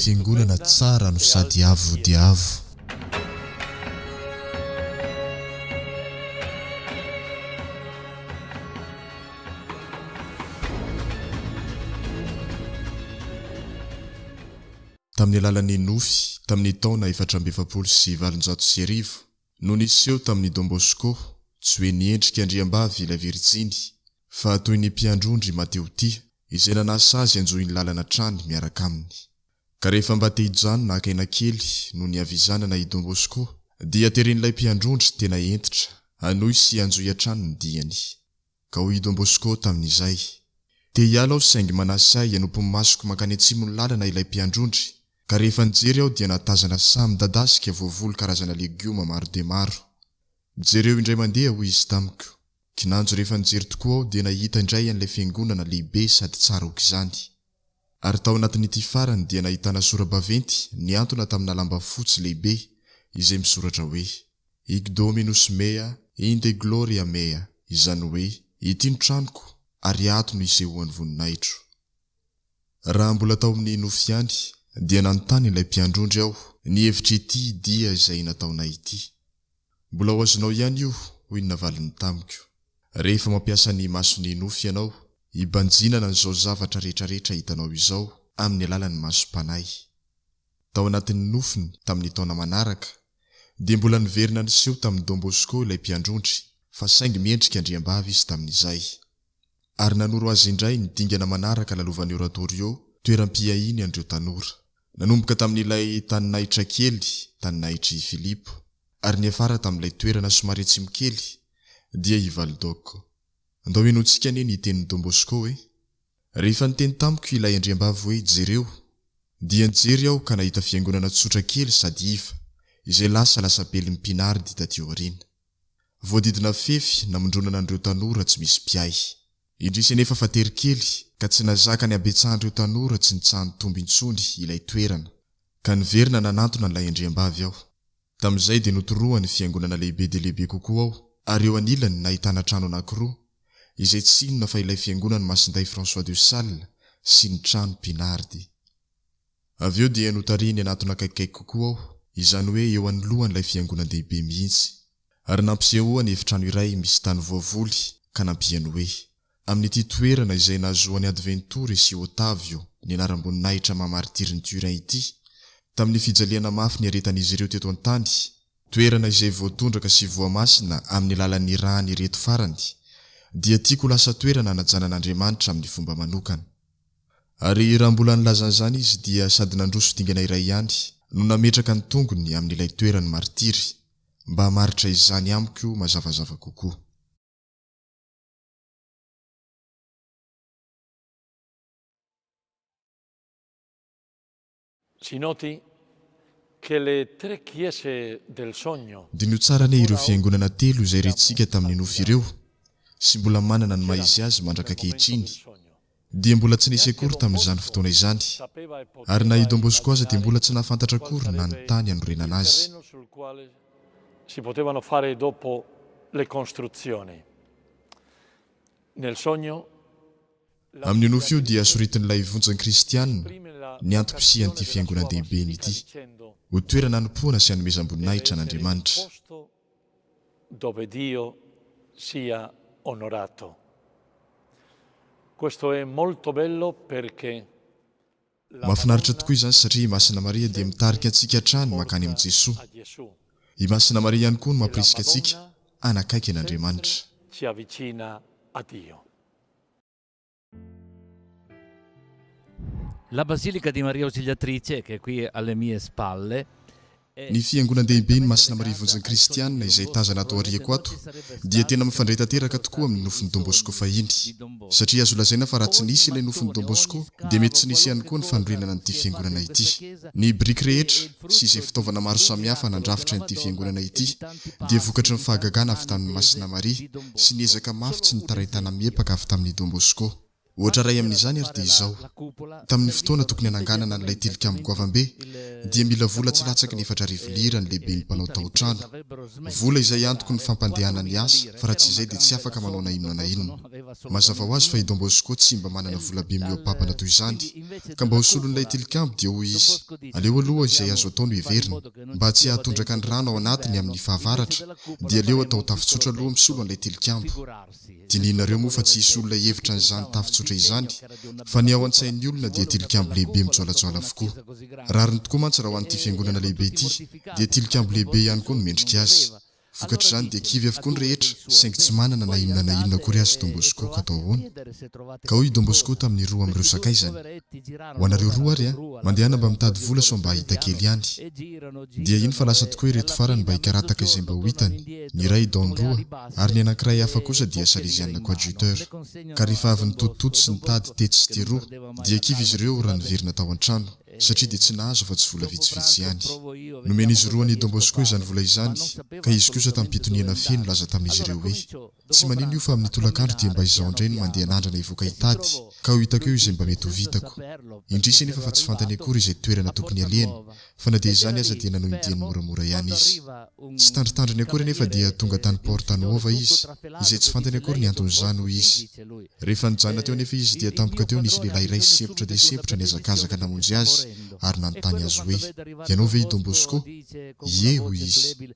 fiangonana tsara no sady avo dia avo. Tamin'ny alalan'ny nofy tamin'ny taona 1844 no niseho tamin'i Don Bosco, tsy hoe niendrika andriambavy ilay virijiny, fa toy ny mpiandry ondry Mateotia, izay nanasa azy hanjohy ny lalana hatrany miaraka aminy. Ka rehefa mba te hijanona haka aina kely noho ny havizanana i Don Bosco, dia teren'ilay mpiandry ondry tena hentitra hanohy sy hanjohy hatrany ny diany. Ka hoy i Don Bosco tamin'izay, Te hiala aho saingy manasa ahy hanompo ny masoko mankany atsimon'ny lalana ilay mpiandry ondry, ka rehefa nijery aho dia nahatazana saha midadasika voavoly karazana legioma maro dia maro. Jereo indray mandeha hoy izy tamiko. Kinanjo rehefa nijery tokoa aho dia nahita indray an'ilay fiangonana lehibe sady tsara aok'izany. Ary tao anatin'ity farany dia nahitana sora-baventy nihantona tamina lamba fotsy lehibe izay misoratra hoe, Hic Dominus mea, inde gloria mea, izany hoe, Ity no tranoko, ary ato no isehoan'ny voninahitro. Raha mbola tao amin'ny nofy ihany, dia nanontany ilay mpiandry ondry aho ny hevitr'ity dia izay nataonay ity. Mbola ho azonao ihany io, hoy ny navaliny tamiko. Rehefa mampiasa ny mason'ny nofy ianao, hibanjinana an'izao zavatra rehetrarehetra hitanao izao amin'ny alalan'ny masom-panahy. Tao anatin'ny nofiny tamin'ny taona manaraka, dia mbola niverina niseho tamin'i Don Bosco ilay mpiandry ondry, fa saingy miendrika andriambavy izy tamin'izay. Ary nanoro azy indray ny dingana manaraka lalovan'ny Oratorio, toeram-piahiany an'ireo tanora. Nanomboka tamin'ilay taninahitra kely, taninahitr'i Filipo, ary niafara tamin'ilay toerana somary atsimo kely, dia i Valdocco. Andao henointsika anie ny tenin'i Don Bosco e! Rehefa niteny tamiko ilay andriambavy hoe jereo, dia nijery aho ka nahita fiangonana tsotra kely sady iva, izay lasa lasapelin'i Pinardi taty aoriana. Voadidina fefy namondronana an'ireo tanora tsy misy mpiahy. Indrisy anefa fa tery kely ka tsy nazaka ny habetsahan'ireo tanora tsy nitsaha-nitombo intsony ilay toerana, ka niverina nanantona an'ilay andriambavy aho. Tamin'izay dia notoroany fiangonana lehibe dia lehibe kokoa aho ary eo anilany nahitana trano anankiroa, izay tsy inona fa ilay fiangonan'i Masindahy François de Sales sy ny trano Pinardi. Avy eo dia notarihiny hanatona akaikikaiky kokoa aho, izany hoe eo anoloan'ilay fiangonan-dehibe mihitsy. Ary nampisehoany efitrano iray misy tany voavoly ka nampiany hoe, Amin'ity toerana izay nahazoan'i Adventore sy Ottavio ny anaram-boninahitra maha martirin'i Turin ity, tamin'ny fijaliana mafy niaretan'izy ireo teto an-tany, toerana izay voatondraka sy voamasina amin'ny alalan'ny ràn'ireto farany, dia tiako ho lasa toerana hanajana an'Andriamanitra amin'ny fomba manokana. Ary raha mbola nilaza an'izany izy dia sady nandroso dingana iray ihany no nametraka ny tongony amin'ilay toeran'ny martiry, mba hamaritra izany amiko mazavazava kokoa. Si noti che le tre chiese del sogno. Diniho tsara anie ireo fiangonana telo izay rentsika tamin'ny nofy ireo, sy mbola manana ny maha izy azy mandrak'ankehitriny, dia mbola tsy nisy akory tamin'izany fotoana izany, ary na i Don Bosco aza dia mbola tsy nahafantatra akory na ny tany hanorenana azy. Si potevano fare dopo le costruzioni. Nel sogno la Amin'io nofy io dia soritin'ilay vonjin'ny Kristiana ny antom-pisian'ity fiangonan-dehibeny ity, ho toerana hanompoana sy hanomezam-boninahitra an'Andriamanitra. Dove Dio sia onorato. Questo è molto bello perché Mahafinaritra tokoa izany satria i Masina Maria dia mitarika antsika hatrany mankany amin'i Jesoa. I Masina Maria ihany koa no mampirisika antsika hanakaiky an'Andriamanitra. Ci avvicina a Dio. La Basilica di Maria Ausiliatrice, che è qui alle mie spalle, Ny Fiangonan-dehiben'i Masina Maria Vonjin'ny Kristiana izay tazana ato aoriako ato dia tena mifandray tanteraka tokoa amin'ny nofin'i Don Bosco fahiny. Satria azo lazaina fa raha tsy nisy ilay nofin'i Don Bosco dia mety tsy nisy ihany koa ny fanorenana an'ity fiangonana ity. Ny biriky rehetra sy izay fitaovana maro samihafa nandrafitra an'ity fiangonana ity dia vokatry ny fahagagana avy tamin'i Masina Maria sy ny ezaka mafy tsy nitarain-tana-miepaka avy tamin'i Don Bosco. Ohatra iray amin'izany ary dia izao, tamin'ny fotoana tokony hananganana an'ilay tilikambo goavambe, dia mila vola tsy latsaky ny 4000 lira ny lehiben'ny mpanao taotrano. Vola izay antoky ny fampandehanana ny asa, fa raha tsy izay dia tsy afaka manao na inona na inona. Mazava ho azy fa i Don Bosco tsy mba manana vola be mihoa-papana toy izany, ka mba ho solon'ilay tilikambo dia hoy izy, Aleo aloha izay azo atao no heverina, mba tsy hahatondraka ny rano ao anatiny amin'ny fahavaratra, dia aleo atao tafo tsotra aloha misolo an'ilay tilikambo. Dinihinareo moa fa tsy hisy olona hihevitra an'izany tafo tsotra izany, fa ny ao an-tsain'ny olona dia tilikambo lehibe mijoalajoala avokoa. Rariny tokoa mantsy raha ho an'ity fiangonana lehibe ity, dia tilikambo lehibe ihany koa no mendrika azy. Vokatr'izany dia kivy avokoa ny rehetra, saingy tsy manana na inona na inona akory azy Don Bosco ka atao ahoana? Ka hoy i Don Bosco tamin'ny roa amin'ireo sakaizany, Ho anareo roa ary an, mandehana mba mitady vola sao mba hahita kely ihany. Dia iny fa lasa tokoa ireto farany mba hikarataka izay mba ho hitany, ny iray i Don roa, ary ny anankiray hafa kosa dia Salesiana coadjuteur. Ka rehefa avy nitotitoto sy nitady tetsy sy teroa, dia kivy izy ireo raha niverina tao an-trano. satria dia tsy nahazo afa-tsy vola vitsivitsy ihany. Nomen'izy roa an'i Don Bosco izany vola izany, ka izy kosa tamim-pitoniana feno nilaza tamin'izy ireo hoe, Tsy maninona io fa amin'ny tolakandro dia mba izaho indray no mandeha hanandrana hivoaka hitady, ka ho hitako eo izay mba mety ho vitako. Indrisy anefa fa tsy fantany akory izay toerana tokony halehany, fa na dia izany aza dia nanohy ny diany moramora ihany izy. Tsy tandrintandriny akory anefa dia tonga tany Porta Nuova izy, izay tsy fantany akory ny anton'izany hoy izy. Rehefa nijanona teo anefa izy dia tampoka teo nisy lehilahy iray sempotra dia sempotra nihazakazaka namonjy azy ary nanontany azy hoe, Ianao ve i Don Bosco? Ie, hoy izy.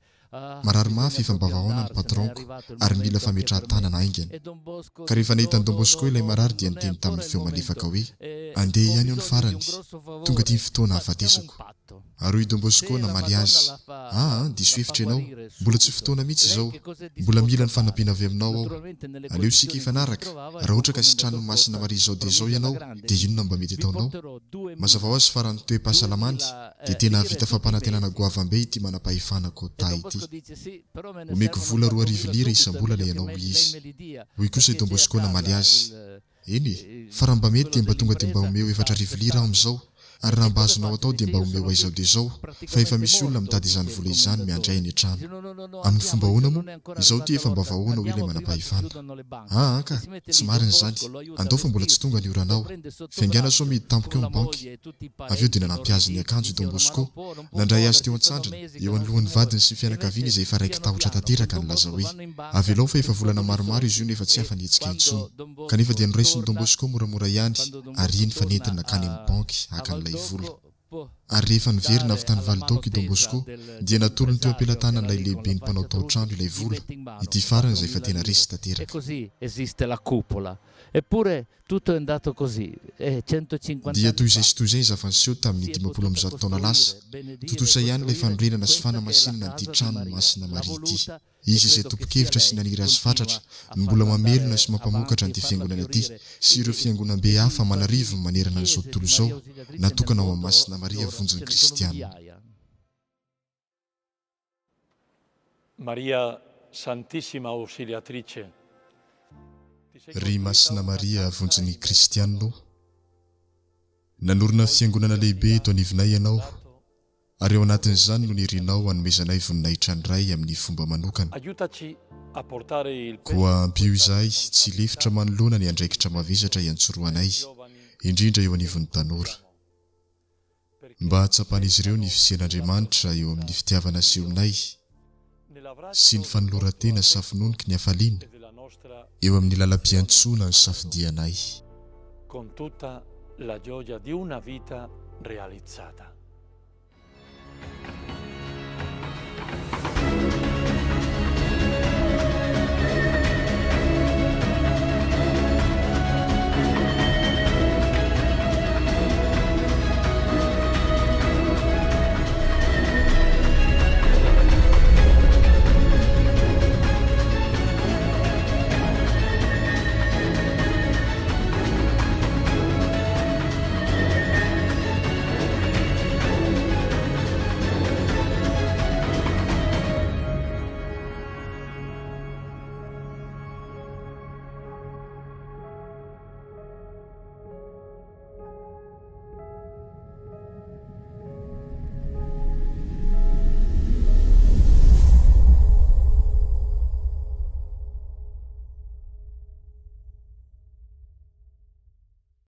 Marary mafy efa mba vahaona ny patron-ko ary mila fametrahan-tanana haingana. Ka rehefa nahita an'i Don Bosco ilay marary dia niteny tamin'ny feo malefaka hoe, Andeha ihany aho ny farany, tonga aty ny fotoana hahafatesako. Ary hoy Don Bosco namaly azy, Aa, diso hevitra ianao, mbola tsy fotoana mihitsy izao, mbola mila ny fanampiana avy aminao aho. Aleo isika hifanaraka, raha ohatra ka sitranin'i Masina Maria izao dia izao ianao, dia inona no mba mety ataonao? Mazava ho azy fa raha ny toe-pahasalamany, dia tena hahavita fampanantenana goavam-be ity manam-pahefana Kota ity. Omeko vola 2000 lira isam-bolana ianao, hoy izy. Hoy kosa i Don Bosco namaly azy. Eny e! Fa raha mba mety dia mba tonga dia mba omeo 4000 lira aho amin'izao, ary raha mba azonao atao dia mba omeo ahy izao dia izao, fa efa misy olona mitady izany vola izany miandry ahy any an-trano. Amin'ny fomba ahoana moa? Izaho ity efa mba vahoana hoy ilay manam-pahefana. Aa ka! Tsy marina izany. Andao fa mbola tsy tonga ny oranao. Fiaingàna sao mihidy tampoka eo ny banky. Avy eo dia nanampy azy niakanjo i Don Bosco, nandray azy teo an-tsandriny, eo anoloan'ny vadiny sy ny fianakaviany izay efa raiki-tahotra tanteraka nilaza hoe, Avelao fa efa volana maromaro izy io no efa tsy afa-nihetsika intsony. Kanefa dia noraisin'i Don Bosco moramora ihany ary iny fa nentiny nankany amin'ny banky haka an'ilay vola. Ary rehefa niverina avy tany Valdocco i Don Bosco dia natolony teo am-pelatanan'ilay lehiben'ny mpanao tao-trano ilay vola, ity farany izay efa tena resy tanteraka. Dia toy izay sy toy izay ny zava-niseho tamin'ny 150 taona lasa, tontosa ihany ilay fanorenana sy fanamasinana an'ity tranon'i Masina Maria ity. Izy izay tompon-kevitra sy naniry azy fatratra, no mbola mamelona sy mampamokatra an'ity fiangonana ity sy ireo fiangonambe hafa aman'arivony manerana an'izao tontolo izao, natokana ho an'i Masina Maria Vonjin'ny Kristiana. Maria Santissima Ausiliatrice, ti sei Ry costruita Masina una Maria gran Vonjin'ny casa in mezzo. Kristiana ô, nanorina fiangonana lehibe eto anivonay Ianao, Ary ao anatin'izany no nirinao hanomezanay voninahitra ny Ray amin'ny fomba manokana. Koa ampio izahay tsy hilefitra manoloana ny andraikitra mavesatra iantsorohanay, indrindra eo anivon'ny tanora. Mba hahatsapan'izy ireo ny fisian'Andriamanitra eo amin'ny fitiavana asehonay sy ny fanoloran-tena safononiky ny hafaliana eo amin'ny lalam-piantsoana ny safidianay. Con tutta la gioia di una vita realizzata.